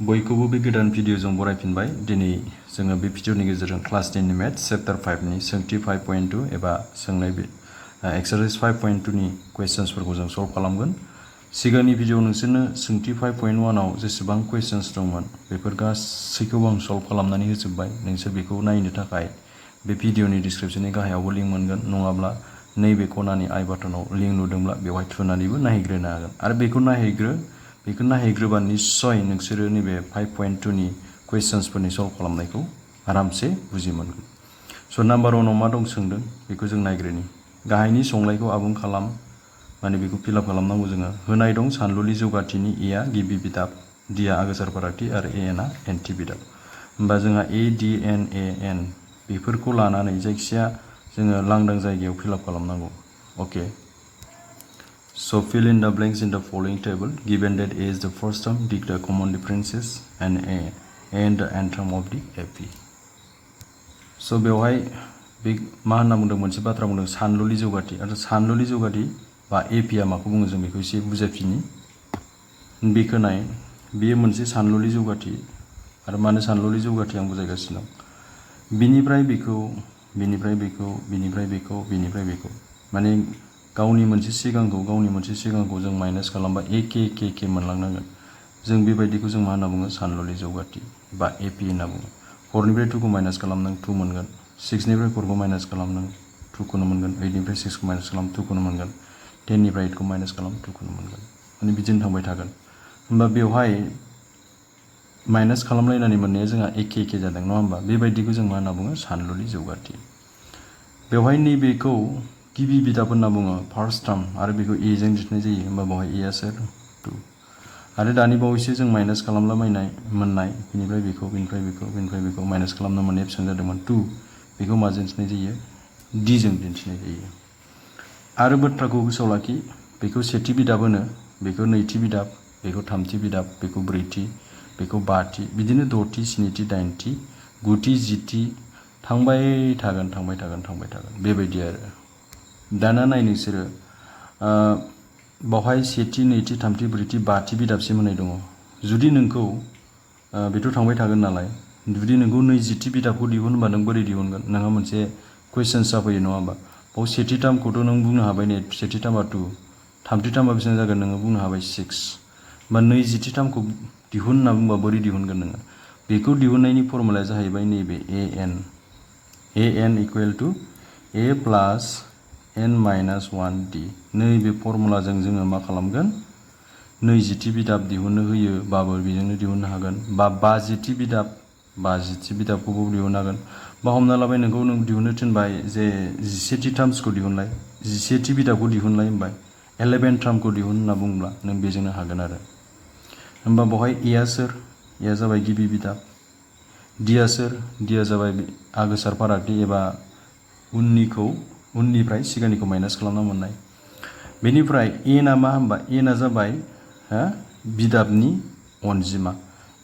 बयखौबो बे गोदान भिडिअजों बरायफिनबाय। दिनै जोङो बे भिडिअनि गेजेरजों क्लास 10 नि मेथ्स चैप्टार 5 नि सोंथि 5.2 एबा सोंनाय एक्सारसाइज 5.2 नि क्वेश्चन्सफोरखौ जों सल्व खालामगोन। सिगांनि भिडिअ नोंसोरनो सोंथि 5.1 आव जेसेबां क्वेश्चन्स दंमोन बेफोर गासैखौबो आं सल्व खालामनानै होजोबबाय। नोंसोर बेखौ नायनो थाखाय बे भिडिअनि डिसक्रिप्शननि गाहायावबो लिंक मोनगोन, नङाब्ला नैबे खनानि आइ बाटनाव लिंक नुदोंब्ला बेवहाय थुनानैबो नायहैग्रोनो हागोन। आरो बेखौ नायहैग्रोबा निस्सय नोंसोरो नैबे 5.2 नि क्वेश्चन्सफोरनि सल्व खालामनायखौ आरामसे बुजि मोनगोन। स' नाम्बार 1 आव मा दं सोंदों बेखौ जों नायग्रोनि। गाहायनि संलायखौ आबुं खालाम, माने बेखौ फिलआप खालामनांगौ जोङो। होनाय दं सानलुलि जौगाथिनि ए आ गिबि बिदाब, डि आ आगोसार फारागथि आरो ए एन आ एन्टि बिदाब। होमबा जोंहा ए डि एन ए एन बेफोरखौ लानानै जायखिया जोङो लांदां जायगायाव फिलआप खालामनांगौ। अके, so fill in the blanks in the following table. Given that A is the first term, dig the common differences and the nth term of the AP. So बेवहाय बे मा होनना बुंदों, मोनसे बाथ्रा बुंदों सानलुलि जौगाथि। आरो सानलुलि जौगाथि बा AP आ माखौ बुङो जों बेखौ एसे बुजायफिनि। बेखौ नाय, बेयो मोनसे सानलुलि जौगाथि। आरो मानो सानलुलि जौगाथि आं बुजायगासिनो दं। बिनिफ्राय बेखौ, बिनिफ्राय बेखौ, बिनिफ्राय बेखौ, बिनिफ्राय बेखौ, माने गावनि मोनसे सिगांखौ जों माइनास खालामबा एके मोनलांनांगोन। जों बेबायदिखौ जों मा होनना बुङो, सानलुलि जौगाथि बा एपि होनना बुङो। 4 निफ्राय 2 खौ माइनास खालाम नों 2 मोनगोन। 6 निफ्राय 4 खौ माइनास खालाम नों 2 खौनो मोनगोन। 8 निफ्राय 6 खौ माइनास खालाम 2 खौनो मोनगोन। 10 निफ्राय 8 खौ माइनास खालाम 2 खौनो मोनगोन। माने बिदिनो थांबाय थागोन। होमबा बेवहाय माइनास खालामलायनानै मोननाया जोंहा एके जादों, नङा होमबा? बेबायदिखौ जों मा होनना बुङो, सानलुलि जौगाथि। बेवहाय नैबेखौ गिबि बिदाब होनना बुङो, फार्स्ट टार्म, आरो बेखौ ए जों दिन्थिनाय जायो। होमबा बेवहाय ए आ सोर, 2। आरो दानि बावैसो जों माइनास खालामला मोननाय बेनिफ्राय बेखौ, बेनिफ्राय बेखौ, बेनिफ्राय बेखौ माइनास खालामनो मोननाया बेसेबां जादोंमोन, 2। बेखौ माजों दिन्थिनाय जायो, डि जों दिन्थिनाय जायो। आरो बाथ्राखौ गोसोआव लाखि, बेखौ सेथि बिदाब होनो, बेखौ नैथि बिदाब, बेखौ थामथि बिदाब, बेखौ ब्रैथि, बेखौ बाथि, बिदिनो द'थि, स्निथि, दाइनथि, गुथि, जिथि थांबाय थागोन बेबायदि आरो। दाना नाय नोंसोरो, बावहाय सेथि, नैथि, थामथि, ब्रैथि, बाथि बिदाबसिम होनाय दङ। जुदि नोंखौ बेथ' थांबाय थागोन नालाय, जुदि नोंखौ 20थि बिदाबखौ दिहुनबा नों बोरै दिहुनगोन? नोंहा मोनसे कुइसन्स जाफैयो, नङा होमबा? बाव सेथि टार्मखौथ' नों बुंनो हाबाय, ने सेथि टार्मआ 2, थामथि टार्मआ बेसेबां जागोन नोङो बुंनो हाबाय 6। होमबा 20थि टार्मखौ दिहुन होनना बुंबा बोरै दिहुनगोन नोङो? बेखौ दिहुननायनि फर्मुलाया जाहैबाय नैबे an equal to a plus n minus 1d। नैबे फर्मुलाजों जोङो मा खालामगोन, 20थि बिदाब दिहुननो होयोबाबो बेजोंनो दिहुननो हागोन, बा 50थि बिदाबखौबो दिहुननो हागोन। बा हमना लाबाय नों दिहुननो थिनबाय जे 11थि टार्मसखौ दिहुनलाय, 11थि बिदाबखौ दिहुनलाय होनबाय, 11 टार्मखौ दिहुन होनना बुंब्ला नों बेजोंनो हागोन आरो। होमबा बेवहाय ए आ सोर, ए आ जाबाय गिबि बिदाब, डि आ सोर, डि आ जाबाय आगोसार फारागथि एबा उननिफ्राय सिगांनिखौ माइनास खालामना मोननाय। बेनिफ्राय एन आ मा होनबा, एन आ जाबाय बिदाबनि अनजिमा,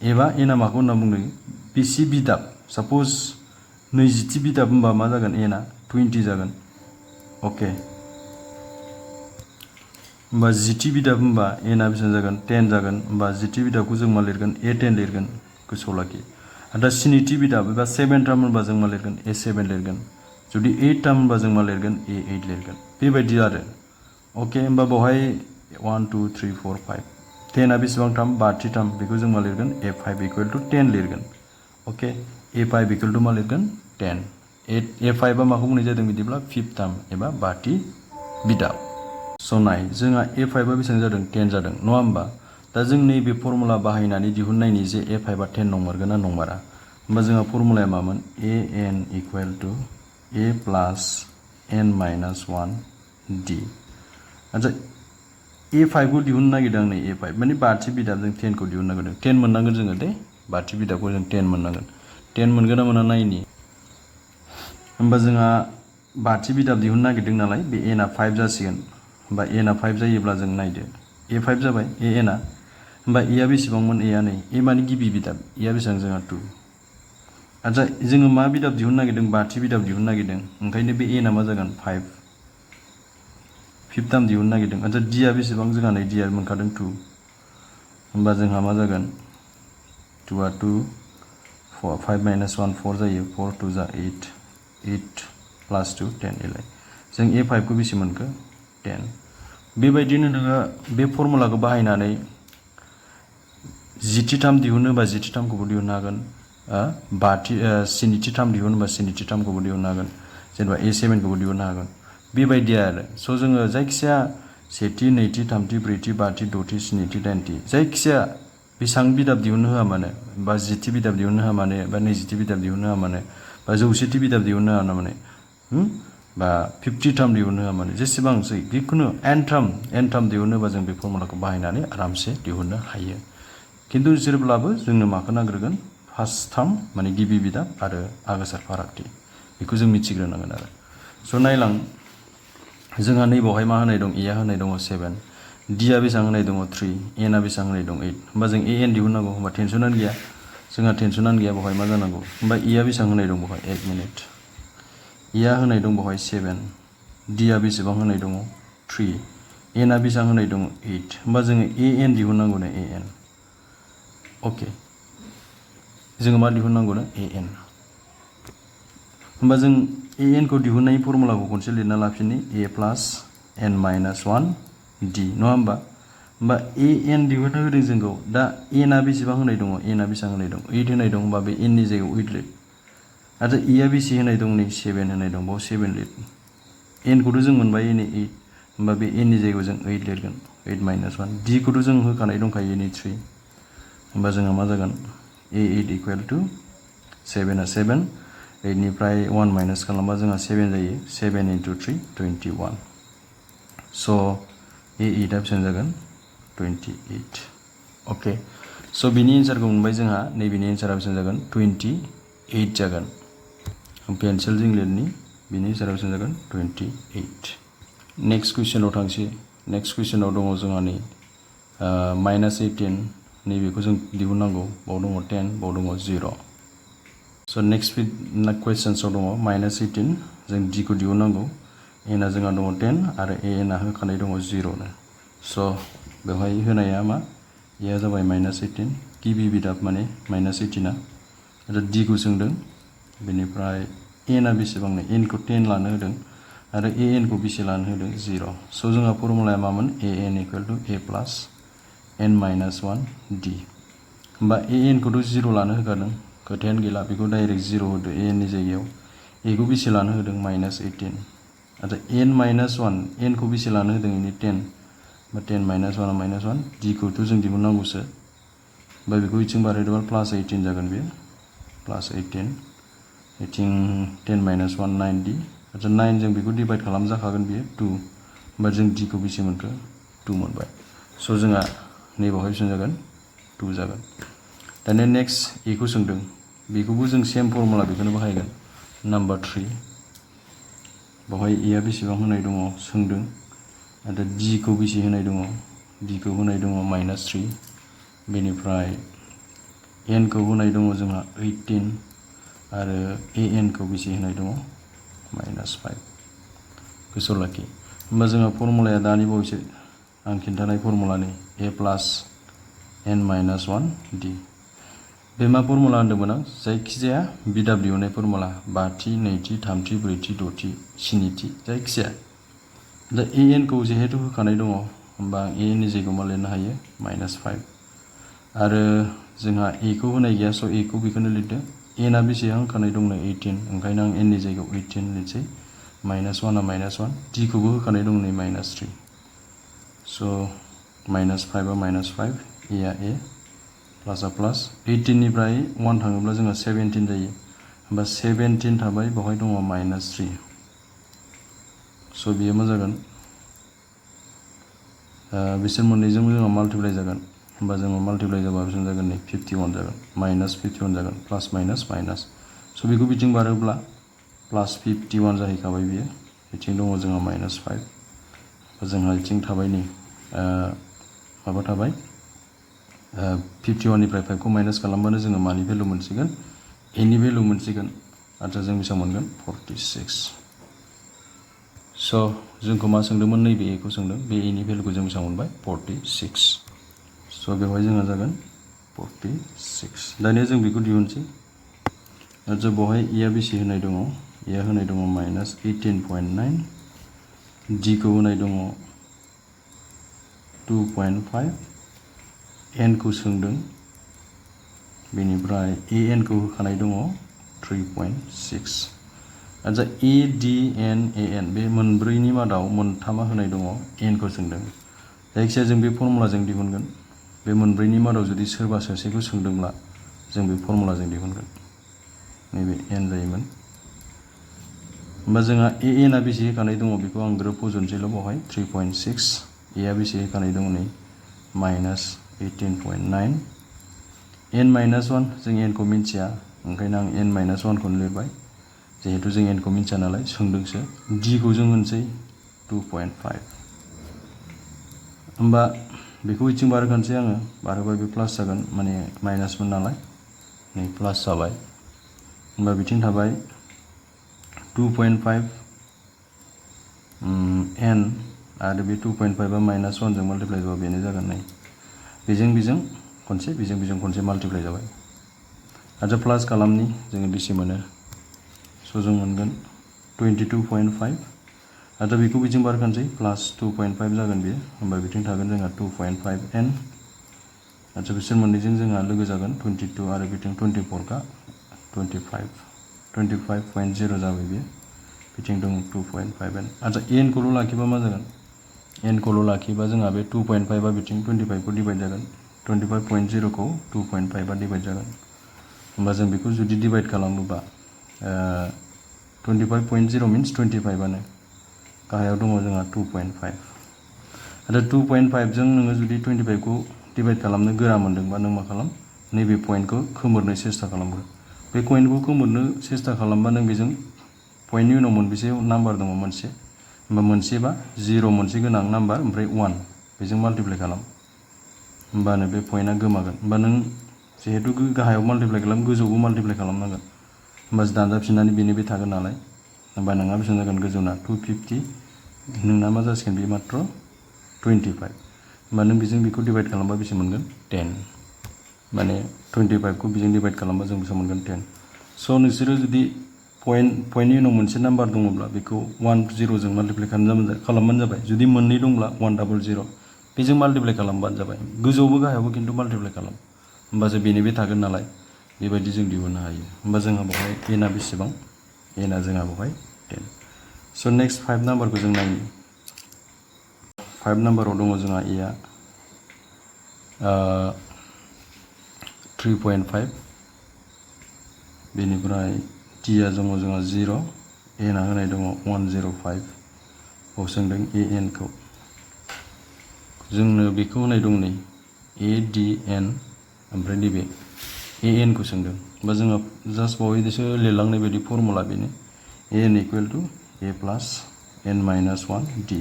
एबा एन आ माखौ होनना बुंदों, बेसे बिदाब। साप'ज 20थि बिदाब होनबा मा जागोन, एन आ 20 जागोन। अके, होमबा 10थि बिदाब होनबा एन आ बेसेबां जागोन, 10 जागोन। होमबा 10थि बिदाबखौ जों मा लिरगोन, A10 लिरगोन, गोसोआव लाखि। दा 7थि बिदाब एबा 7 टार्म होनबा जों मा लिरगोन, A7 लिरगोन। जुदि 8 टार्म होनबा जों मा लिरगोन, A8 लिरगोन। बेबायदि आरो। अके, होमबा बेवहाय 1 2 3 4 5, 10 आ बेसेबां टार्म, 5थि टार्म, बेखौ जों मा लिरगोन, A5 इकुवेल टु 10 लिरगोन। अके, A5 इकुवेल टु मा लिरगोन, 10। A5 आ माखौ बुंनाय जादों बिदिब्ला, 5th टार्म एबा 5थि बिदाब। स' नाय, जोंहा A5 आ बेसेबां जादों, 10 जादों, नङा होमबा? दा जों नैबे फर्मुला बाहायनानै दिहुननायनि जे A5 आ 10 नंमारगोन ना नंमारा? होमबा जोंहा फर्मुलाया मामोन, an equal to a plus n minus 1d। आচ্ছা, A5 खौ दिहुननो नागिरदों आं, नै A5 माने 5थि बिदाब, जों 10 खौ दिहुननो नागिरदों। 10 मोननांगोन जोङो दे, 5थि बिदाबखौ जों 10 मोननांगोन। 10 मोनगोन ना मोना नायनि। होमबा जोंहा 5थि बिदाब दिहुननो नागिरदों नालाय, बे n आ 5 जासिगोन। होमबा n आ 5 जायोब्ला जों नायदो, A5 जाबाय, an आ। होमबा a आ बेसेबांमोन, a आ नै, a माने गिबि बिदाब, a आ बेसेबां जोंहा 2। आচ্ছা, जोङो मा बिदाब दिहुननो नागिरदों, 5थि बिदाब दिहुननो नागिरदों, ओंखायनो बे n आ मा जागोन, 5th टार्म दिहुननो नागिरदों। आচ্ছা, d आ बेसेबां जोंहा नै, d आ मोनखादों 2। होमबा जोंहा मा जागोन, 2 आ 2 4 5 minus 1 4 जायो 4 2 जा 8 8 plus 2 10 11 जों a5 को बेसे मोनखो 10 बेबायदिनो नोङो बे फर्मुलाखौ बाहायनानै जिथि थाम दिहुनोबा जिथि थामखौबो दिहुननो हागोन स्निथि थाम दिहुनोबा स्निथि थामखौबो दिहुननो हागोन जेनेबा a7 खौबो दिहुननो हागोन बेबायदि आरो स' जोङो जायखिजाया सेथि नैथि थामथि ब्रैथि बाथि द'थि स्निथि दाइनथि जायखिजाया बेसेबां बिदाब दिहुननो होआ मानो बा जिथि बिदाब दिहुननो होआ मानो बा नैजिथि बिदाब दिहुननो होआ मानो बा जौसेथि बिदाब दिहुननो होआ मानो बा 50 थाम दिहुननो होआ मानो जेसेबांसै जिखुनु एन थाम दिहुनोबा जों बे फर्मुलाखौ बाहायनानै आरामसे दिहुननो हायो खिन्थु जेब्लाबो जोंनो माखौ नांग्रोगोन फार्स्ट थाम माने गिबि बिदाब आरो आगोसार फारागथि बेखौ जों मिथिग्रोनांगोन आरो स' नायलां जोंहा नैबावहाय मा होनाय दं ए आ होनाय दङ 7 d आ बेसेबां होनाय दङ 3 n आ बेसेबां होनाय दं 8 होमबा जों an दिहुननांगौ होमबा टेनसनानो गैया जोंहा टेनसनानो गैया बेवहाय मा जानांगौ होमबा e आ बेसेबां होनाय दं बेवहाय 1 मिनिट e आ होनाय दं बेवहाय 7 d आ बेसेबां होनाय दङ 3 n आ बेसेबां होनाय दङ 8 होमबा जोङो an दिहुननांगौ नो an अके जोङो मा दिहुननांगौ नो an होमबा जों an खौ दिहुननायनि फर्मुलाखौ खनसे लिरना लाफिननि a plus n minus 1 d नङा होमबा an दिहुननो होदों जोंखौ दा n आ बेसेबां होनाय दङ n आ बेसेबां होनाय दं 8 होनाय दं होमबा बे n नि जायगायाव 8 लिर आरो e आ बेसे होनाय दं नै 7 होनाय दं बाव 7 लिर n खौथ' जों मोनबाय n 8 होमबा बे n नि जायगायाव जों 8 लिरगोन 8 माइनास 1 d खौथ' जों होखानाय दंखायो n 3 होमबा जोंहा मा जागोन a8 इकुवेल टु 7 आ 7 8 निफ्राय 1 माइनास खालामबा जोंहा 7 जायो 7 into 3 21 स' a8 आ बेसेबां जागोन 28 अके स' बिनि एन्सारखौ मोनबाय जोंहा नैबेनि एन्सारा बेसेबां जागोन 28 जागोन पेन्सिलजों लिरनि बिनि एन्सारा बेसेबां जागोन 28 नेक्स्ट कुइसनाव थांसै नेक्स्ट कुइसनाव दङ जोंहा नै माइनास 18 नैबेखौ जों दिहुननांगौ बाव दङ 10 बाव दङ 0 स' नेक्स्ट कुइसन्सआव दङ माइनास 18 जों d खौ दिहुननांगौ n आ जोंहा दङ 10 आरो an आ होखानाय दङ 0 नो स' बेवहाय होनाया मा a आ जाबाय माइनास 18 गिबि बिदाब माने माइनास 18 आरो d खौ सोंदों बेनिफ्राय n आ बेसेबां n खौ 10 लानो होदों आरो an खौ बेसे लानो होदों 0 स' जोंहा फर्मुलाया मामोन an equal to a plus n minus 1 d होमबा an खौथ' 0 लानो होखादों खोथायानो गैला बेखौ डाइरेक्ट 0 होदो an नि जायगायाव a खौ बेसे लानो होदों माइनास 18 आरो n माइनास 1 n खौ बेसे लानो होदों इनि 10 बा 10 माइनास 1 माइनास 1 d खौथ' जों दिहुननांगौसो बा बेखौ इथिं बारायदोंबा प्लास 18 जागोन बेयो प्लास 18 इथिं 10 माइनास 1 9d आरो 9 जों बेखौ डिभाइड खालाम जाखागोन बेयो 2 होमबा जों d खौ बेसे मोनखो 2 मोनबाय स' जोंहा नैबावहाय बेसेबां जागोन 2 जागोन दानिया नेक्स्ट a खौ सोंदों बेखौबो जों सेम फर्मुला बेखौनो बाहायगोन नाम्बार 3 बेवहाय a आ बेसेबां होनाय दङ सोंदों आरो d खौ बेसे होनाय दङ d खौ होनाय दङ माइनास 3 बेनिफ्राय n खौ होनाय दङ जोंहा 18 आरो an खौ बेसे होनाय दङ माइनास 5 गोसोआव लाखि होमबा जोंहा फर्मुलाया दानि बावैसो आं खिन्थानाय फर्मुलानि a plus n minus 1 d बे मा फर्मुला होनदोंमोन आं जायखिजाया बिदाब दिहुननाय फर्मुला बाथि नैथि थामथि ब्रैथि द'थि स्निथि जायखिजाया दा an खौ जिहेतु होखानाय दङ होमबा an नि जायगायाव मा लिरनो हायो माइनास 5 आरो जोंहा a खौ होनाय गैया स' a खौ बेखौनो लिरदो n आ बेसेबां होखानाय दंनो 18 ओंखायनो आं n नि जायगायाव 18 लिरसै माइनास 1 आ माइनास 1 d खौबो होखानाय दं नै माइनास 3 स' माइनास 5 आ माइनास 5 a आ a प्लास आ प्लास 18 निफ्राय 1 थाङोब्ला जोंहा 17 जायो होमबा 17 थाबाय बेवहाय दङ माइनास 3 स' बियो मा जागोन बिसोर मोननैजों जोंहा माल्टिप्लाइ जागोन होमबा जोङो माल्टिप्लाइ जाबा बेसेबां जागोन नै 51 जागोन माइनास 51 जागोन प्लास माइनास माइनास स' बेखौ बिथिं बारोब्ला प्लास 51 जाहैखाबाय बियो बिथिं दङ जोंहा माइनास 5 जोंहा बिथिं थाबाय नै माबा थाबाय 51 निफ्राय 5 खौ माइनास खालामबानो जोङो मानि भेलु मोनसिगोन a नि भेलु मोनसिगोन आरो जों बेसेबां मोनगोन 46 स' जोंखौ मा सोंदोंमोन नैबे a खौ सोंदों बे a नि भेलुखौ जों बेसेबां मोनबाय 46 स' बेवहाय जोंहा जागोन 46 दानिया जों बेखौ दिहुनसै आरो बेवहाय a बेसे होनाय दङ a होनाय दङ -18.9 d खौ होनाय दङ 2.5 n खौ सोंदों बेनिफ्राय an खौ होखानाय दङ 3.6 आरो a d n an बे मोनब्रैनि मादाव मोनथामा होनाय दङ n खौ सोंदों जायखिजाया जों बे फर्मुलाजों दिहुनगोन बे मोनब्रैनि मादाव जुदि सोरबा सासेखौ सोंदोंब्ला जों बे फर्मुलाजों दिहुनगोन नैबे n जायोमोन होमबा जोंहा an आ बेसे होखानाय दङ बेखौ आं ग्रोब फजनसैल' बेवहाय 3.6 a आ बेसे होखानाय दङ नै -18.9 n - 1 जों n खौ मिन्थिया ओंखायनो आं n - 1 खौनो लिरबाय जिहेतु जों n खौ मिन्थिया नालाय सोंदोंसो d खौ जों होनसै 2.5 होमबा बेखौ इथिं बारहोखानोसै आङो बारहोबा बे प्लास जागोन माने माइनासमोन नालाय नै प्लास जाबाय होमबा बिथिं थाबाय 2.5 n आरो बे 2.5 आ -1 जों माल्टिप्लाइ जाबा बेनो जागोन नै बेजों खनसे बेजों खनसे माल्टिप्लाइ जाबाय आरो प्लास खालामनि जोङो बेसे मोनो स' जों मोनगोन 22.5 आरो बेखौ बिथिं बारखानोसै प्लास 2.5 जागोन बेयो होमबा बिथिं थागोन जोंहा 2.5 n आरो बिसोर मोननैजों जोंहा लोगो जागोन 22 आरो बिथिं 24 का 25.0 जाबाय बेयो बिथिं दं 2.5 n आरो n खौल' लाखिबा मा जागोन n खौल' लाखिबा जोंहा बे 2.5 आ बिथिं 25 खौ डिवाइड जागोन 25.0 खौ 2.5 आ डिवाइड जागोन होमबा जों बेखौ जुदि डिवाइड खालामोबा 25.0 मीन्स 25 आनो गाहायाव दङ जोंहा 2.5 आरो 2.5 जों नोङो जुदि 25 खौ डिवाइड खालामनो गोरा मोनदोंबा नों मा खालाम नैबे पॉइंटखौ खोमोरनो सेस्था खालामग्रो बे पॉइंटखौ खोमोरनो सेस्था खालामबा नों बेजों पॉइंटनि उनाव मोनबेसे नाम्बार दङ मोनसे होमबा मोनसेबा 0 मोनसे गोनां नाम्बार ओमफ्राय 1 बेजों माल्टिप्लाइ खालाम होमबानो बे पॉइंटआ गोमागोन होमबा नों जिहेतु गाहायाव माल्टिप्लाइ खालाम गोजौआवबो माल्टिप्लाइ खालामनांगोन होमबासो दाजाबफिननानै बेनो बे थागोन नालाय होमबा नोंहा बेसेबां जागोन गोजौना 250 नोंना मा जासिगोन बे मात्र 25 होमबा नों बेजों बेखौ डिवाइड खालामबा बेसे मोनगोन 10 माने 25 खौ बेजों डिवाइड खालामबा जों बेसे मोनगोन 10 स' नोंसोरो जुदि पॉइंटनि उनाव मोनसे नाम्बार दङब्ला बेखौ 1 0 जों माल्टिप्लाइ खालामबानो जाबाय जुदि मोननै दंब्ला 100 बेजों माल्टिप्लाइ खालामबानो जाबाय गोजौआवबो गाहायावबो खिन्थु माल्टिप्लाइ खालाम होमबासो बेनो बे थागोन नालाय बेबायदि जों दिहुननो हायो होमबा जोंहा बेवहाय n आ बेसेबां n आ जोंहा बेवहाय 10 स' नेक्स्ट 5 नाम्बारखौ जों नायनि 5 नाम्बाराव दङ जोंहा a आ 3.5 बेनिफ्राय t आ दङ जोंहा 0 n आ होनाय दङ 105 खौ सोंदों an खौ जोंनो बेखौ होनाय दं नै a d n ओमफ्राय नैबे an खौ सोंदों होमबा जोंहा जास्ट बावैसो लिरलांनाय बायदि फर्मुला बेनो an equal to a plus n minus 1 d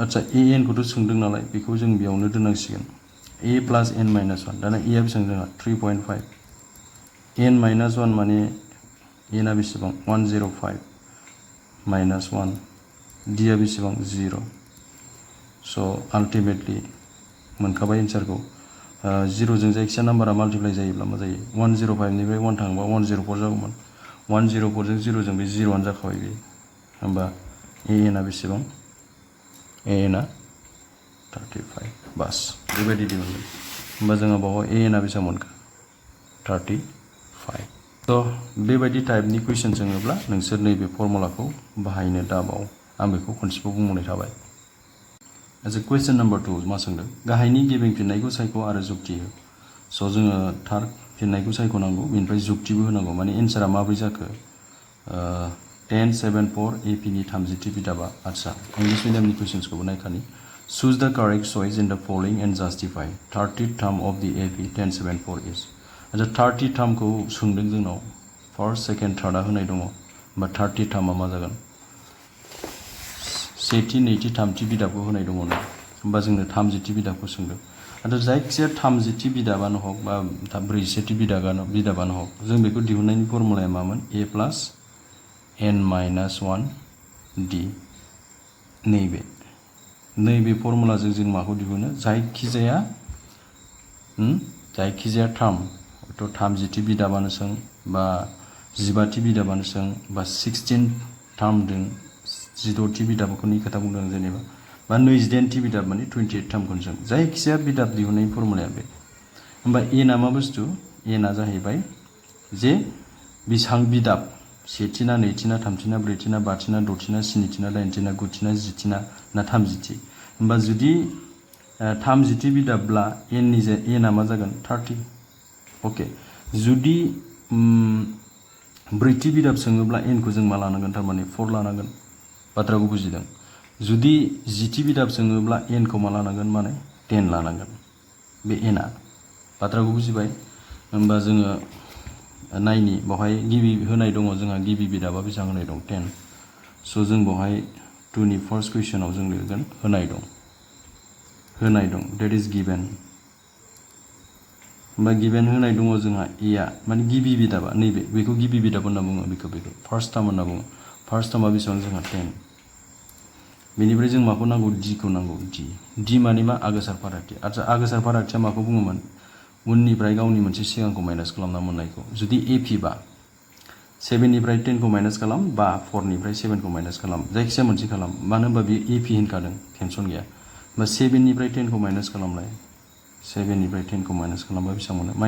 आच्छा an खौथ' सोंदों नालाय बेखौ जों बेयावनो दोननांसिगोन a प्लास n माइनास 1 दाना a आ बेसेबां जोंहा 3.5 n माइनास 1 माने n आ बेसेबां 105 माइनास 1 d आ बेसेबां 0 स' आल्टिमेटलि मोनखाबाय एन्सारखौ 0 जों जायखिया नाम्बारा माल्टिप्लाइ जायोब्ला मा जायो 105 निफ्राय 1 थाङोबा 104 जागौमोन 104 जों 0 जों बे 0 आनो जाखाबाय बे होमबा an आ बेसेबां an आ 35 बास बेबायदि दिहुनगोन होमबा जोंहा बावहाय an आ बेसेबां मोनखो 35 थ' बेबायदि टाइपनि कुइसन सोङोब्ला नोंसोर नैबे फर्मुलाखौ बाहायनो दाबाव आं बेखौ खनसेबाव बुंनाय थाबाय एज ए कुइसन नम्बर 2 मा सोंदों गाहायनि गिबिं फिननायखौ सायख' आरो जुक्ति हो स' जोङो थार फिननायखौ सायख'नांगौ बेनिफ्राय जुक्तिबो होनांगौ माने एन्सारा माब्रै जाखो 1074 AP नि 30थि बिदाबा आच्छा इंलिश मिडियामनि कुइसन्सखौबो नायखानि choose the correct choice in the following and justify 30th term of the AP 1074 is आच्छा 30 टार्मखौ सोंदों जोंनाव फार्स्ट सेकेन्ड थार्डआ होनाय दङ होमबा 30 टार्मआ मा जागोन सेथि नैथि थामथि बिदाबखौ होनाय दङ ना होमबा जोंनो 30थि बिदाबखौ सोंदों आरो जायखिजाया 30थि बिदाबानो हक बा 40थि बिदाबानो हक जों बेखौ दिहुननायनि फर्मुलाया मामोन a plus n minus 1 d नैबे फर्मुलाजों जों माखौ दिहुनो जायखिजाया जायखिजाया टार्म हयथ' 30थि बिदाबानो सों बा 15थि बिदाबानो सों बा 16 टार्मजों 16थि बिदाबफोरनि खोथा बुंदों जेनेबा बा 28थि बिदाब माने 28 टार्मखौनो सों जायखिजाया बिदाब दिहुननायनि फर्मुलाया बे होमबा एनआ मा बुस्थु एनआ जाहैबाय जे बेसां बिदाब सेथिना नैथिना थामथिना ब्रैथिना बाथिना द'थिना स्निथिना दाइनथिना गुथिना जिथिना ना 30थि होमबा जुदि 30थि बिदाबब्ला एनआ मा जागोन 30 अके जुदि ब्रैथि बिदाब सोङोब्ला एनखौ जों मा लानांगोन थारमाने 4 लानांगोन बाथ्राखौ बुजिदों जुदि जिथि बिदाब सोङोब्ला एनखौ मा लानांगोन माने 10 लानांगोन बे एनआ बाथ्राखौ बुजिबाय होमबा जोङो नायनि बेवहाय गिबि होनाय दङ जोंहा गिबि बिदाबा बेसेबां होनाय दं 10 स' जों बेवहाय 2 नि फार्स्ट कुइसनाव जों लिरगोन होनाय दं डेट इज गिभेन होमबा गिभेन होनाय दङ जोंहा एआ माने गिबि बिदाबा नैबे बेखौ गिबि बिदाब होनना बुङो बेखौ फार्स्ट टार्म होनना बुङो फार्स्ट टार्मआ बेसेबां जोंहा 10 बेनिफ्राय जों माखौ नांगौ डिखौ नांगौ डि माने मा आगोसार फारागथि आচ্ছা आगोसार फारागथिया माखौ बुङोमोन उननिफ्राय गावनि मोनसे सिगांखौ माइनास खालामना मोननायखौ जुदि एपि बा 7 निफ्राय 10 खौ माइनास खालाम बा 4 निफ्राय 7 खौ माइनास खालाम जायखिजाया मोनसे खालाम मानो होनबा बेयो एपि होनखादों टेनसन गैया होमबा 7 निफ्राय 10 खौ माइनास खालामलाय 7 निफ्राय 10 खौ माइनास खालामबा बेसेबां मोनो -3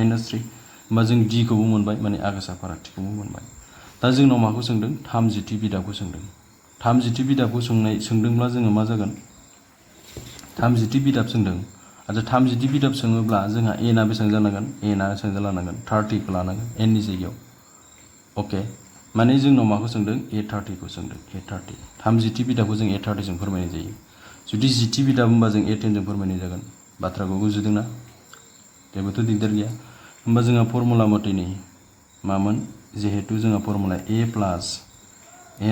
होमबा जों डिखौबो मोनबाय माने आगोसार फारागथिखौबो मोनबाय दा जोंनाव माखौ सोंदों 30थि बिदाबखौ सोंदों 30थि बिदाबखौ सोंदोंब्ला जोङो मा जागोन 30थि बिदाब सोंदों आচ্ছা 30थि बिदाब सोङोब्ला जोंहा एनआ बेसेबां जानांगोन एनआ बेसेबां जानांगोन 30 खौ लानांगोन एननि जायगायाव अके माने जोंनाव माखौ सोंदों A30 खौ सोंदों A30 30थि बिदाबखौ जों A30 जों फोरमायनाय जायो जुदि जिथि बिदाब होनबा जों A10 जों फोरमायनाय जागोन बाथ्राखौ बुजिदोंना जेबोथ' दिगदार गैया होमबा जोंहा फर्मुला मथेनि मामोन जिहेतु जोंहा formula A plus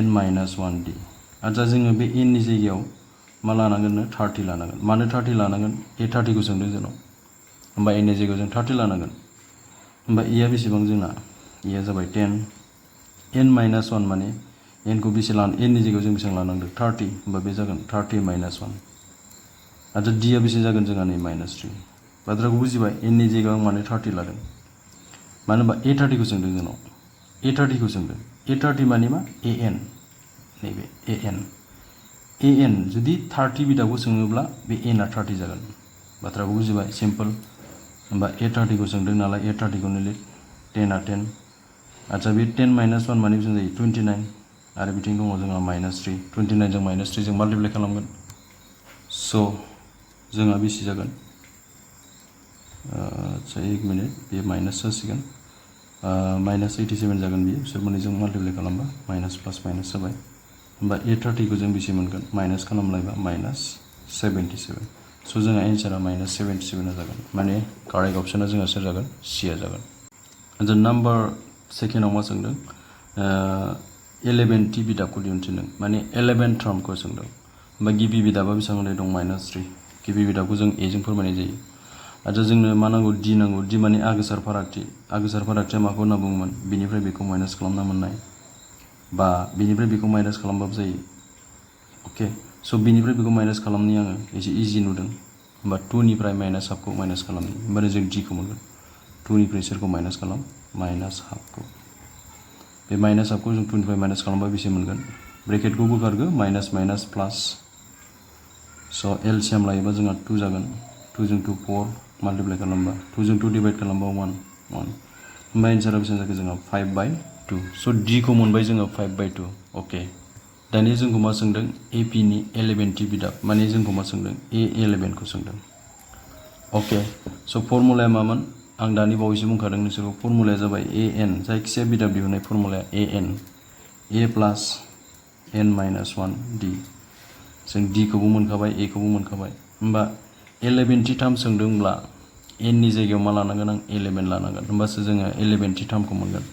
n minus 1d आচ্ছা जोङो बे n नि जायगायाव मा लानांगोन 30 लानांगोन मानो 30 लानांगोन A30 खौ सोंदों जोंनाव होमबा n नि जायगायाव जों 30 लानांगोन होमबा a बेसेबां जोंना a जाबाय 10 n माइनास 1 माने n खौ बेसे लान n नि जायगायाव जों बेसेबां लानांदों 30 होमबा बे जागोन 30 माइनास 1 आচ্ছা d आ बेसे जागोन जोंहा नै -3 बाथ्राखौ बुजिबाय n नि जायगायाव माने 30 लादों मानो होनबा A30 खौ सोंदों जोंनाव A30 खौ सोंदों A30 माने मा an नैबे an जुदि 30 बिदाबखौ सोङोब्ला बे n आ 30 जागोन बाथ्राखौ बुजिबाय सिम्पल होमबा A30 खौ सोंदों नालाय A30 खौनो लिर 10 आ 10 आচ্ছা बे 10 माइनास 1 माने बेसेबां जायो 29 आरो बिथिं दङ जोंहा -3 29 जों -3 जों माल्टिप्लाइ खालामगोन स' जोंहा बेसे जागोन आচ্ছা 1 मिनिट बे माइनास जासिगोन -87 जागोन बियो बिसोर मोननैजों माल्टिप्लाइ खालामबा माइनास प्लास माइनास जाबाय होमबा A30 खौ जों बेसे मोनगोन माइनास खालामलायबा -77 स' जोंहा एन्सारा -77 जागोन माने कारेक्ट अपसना जोंहा सोर जागोन C आ जागोन आচ্ছা नाम्बार सेकेन्डआव मा सोंदों 11थि बिदाबखौ दिहुनथिनदों माने 11 टार्मखौ सोंदों होमबा गिबि बिदाबा बेसेबां होनाय दं -3 गिबि बिदाबखौ जों A जों फोरमायनाय जायो आচ্ছা जोंनो मा नांगौ D नांगौ D माने आगोसार फारागथिया माखौ होनना बुङोमोन बिनिफ्राय बेखौ माइनास खालामना मोननाय बा बिनिफ्राय बेखौ माइनास खालामबाबो जायो अके स' बिनिफ्राय बेखौ माइनास खालामनि आङो एसे इजि नुदों होमबा 2 निफ्राय माइनास हाफखौ माइनास खालामनि होमबानो जों D खौ मोनगोन 2 निफ्राय सोरखौ माइनास खालाम माइनास हाफखौ बे माइनास हाफखौ जों 2 निफ्राय माइनास खालामबा बेसे मोनगोन ब्रेकेटखौ बोखारगो माइनास माइनास प्लास स' एलसिएम लायोबा जोंहा 2 जागोन 2 जों 2 4 माल्टिप्लाइ खालामबा 2 जों 2 डिभाइड खालामबा 1 होमबा एन्सारा बेसेबां जाखो जोंहा 5/2 स' D खौ मोनबाय जोङो 5/2 अके दानिया जोंखौ मा सोंदों AP नि 11थि बिदाब माने जोंखौ मा सोंदों A11 खौ सोंदों अके स' फर्मुलाया मामोन आं दानि बावैसो बुंखादों नोंसोरखौ फर्मुलाया जाबाय AN जायखिजाया बिदाब दिहुननाय फर्मुलाया AN A plus n minus 1 D जों D खौबो मोनखाबाय A खौबो मोनखाबाय होमबा 11थि टार्म सोंदोंब्ला n नि जायगायाव मा लानांगोन आं 11 लानांगोन होमबासो जोङो 11थि टार्मखौ मोनगोन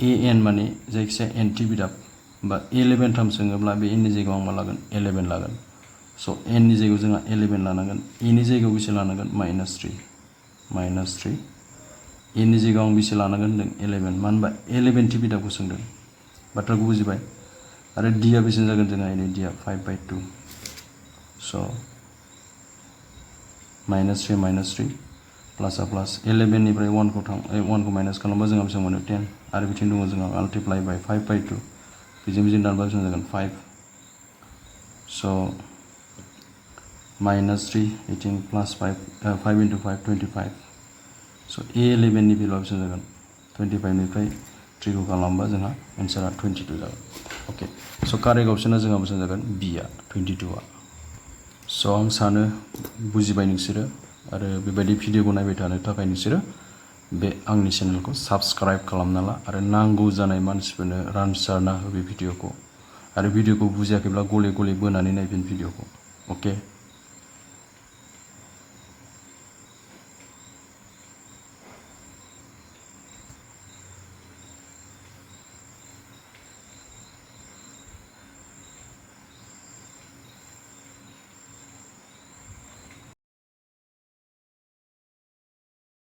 AN माने जायखिजाया nथि बिदाब होमबा 11 टार्म सोङोब्ला बे n नि जायगायाव आं मा लागोन 11 लागोन स' n नि जायगायाव जोंहा 11 लानांगोन A नि जायगायाव बेसे लानांगोन -3 A नि जायगायाव आं बेसे लानांगोन होनदों 11 मानो होनबा 11थि बिदाबखौ सोंदों बाथ्राखौ बुजिबाय आरो D आ बेसे जागोन जोंहा नै D आ 5/2 स' -3 प्लास 11 निफ्राय 1 खौ 1 खौ माइनास खालामबा जोंहा बेसेबां मोनो 10 आरो बिथिं दङ जोंहा माल्टिप्लाइ बाय 5/2 बिजों दानबा बेसेबां जागोन 5 स' -3 बिथिं प्लास 5 × 5 25 स' A11 नि भेलुआ बेसेबां जागोन 25 निफ्राय 3 खौ खालामबा जोंहा एन्सारा 22 जागोन अके स' कारेक्ट अपसना जोंहा बेसेबां जागोन B आ 22 आ स' आं सानो बुजिबाय नोंसोरो आरो बेबायदि भिडिअखौ नायबाय थानो थाखाय नोंसोरो बे आंनि चेनेलखौ साबस्क्राइब खालामना ला आरो नांगौ जानाय मानसिफोरनो रानसारना हो बे भिडिअखौ आरो भिडिअखौ बुजियाखैब्ला गले गले बोनानै नायफिन भिडिअखौ अके